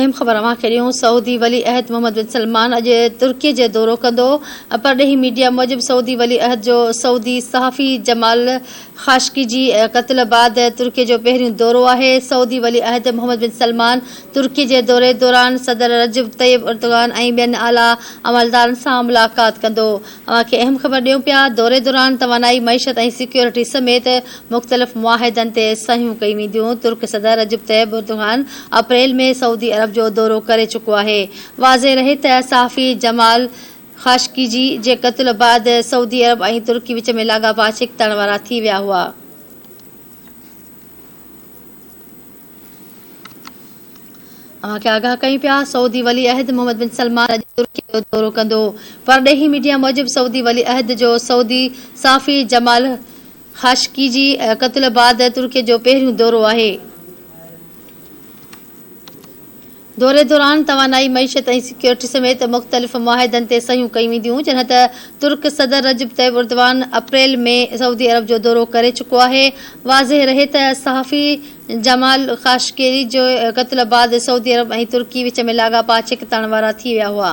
اهم خبر اوهان کي ڏيون، سعودي ولي عهد محمد بن سلمان اڄ ترڪي جي دورو ڪندو. پرڏيهي ميڊيا موجب سعودي ولي عهد جو سعودي صحافي جمال خاشقجي جي قتل بعد ترڪي جو پهريون دورو آهي. سعودي ولي عهد محمد بن سلمان ترڪي جي دوري دوران صدر رجب طيب اردگان ۽ ٻين اعليٰ عملدارن سان ملاقات ڪندو. اوهان کي اهم خبر ڏيون پيا، دوري دوران توانائي، معيشت ۽ سيڪيورٽي سميت مختلف معاهدن تي صحيحون ڪيون وينديون، ترڪ صدر رجب طيب اردگان اپريل ۾ سعودي عرب جو دورو ڪري چڪو آهي. واضح رهي ته صحافي جمال خاشقجي جي قتل بعد سعودي عرب ۽ ترڪي وچ ۾ لاڳاپا ڇڪتاڻ وارا ٿي ويا هئا. اوهان کي آگاهه ڪيون پيا، سعودي ولي عهد محمد بن سلمان اڄ ترڪي جو دورو ڪندو. پرڏيهي ميڊيا موجب سعودي ولي عهد جو سعودي صحافي جمال خاشقجي جي قتل بعد ترڪي جو پهريون دورو آهي. دوري دوران توانائي، معيشت ۽ سيڪيورٽي سميت مختلف معاهدن تي صحيحون ڪيون وينديون، جڏهن ته ترڪ صدر رجب طيب اردوان اپريل ۾ سعودي عرب جو دورو ڪري چڪو آهي. واضح رهي ته صحافي جمال خاشقجي جي قتل بعد سعودي عرب ۽ ترڪي وچ ۾ لاڳاپا ڇڪتاڻ وارا ٿي ويا هئا.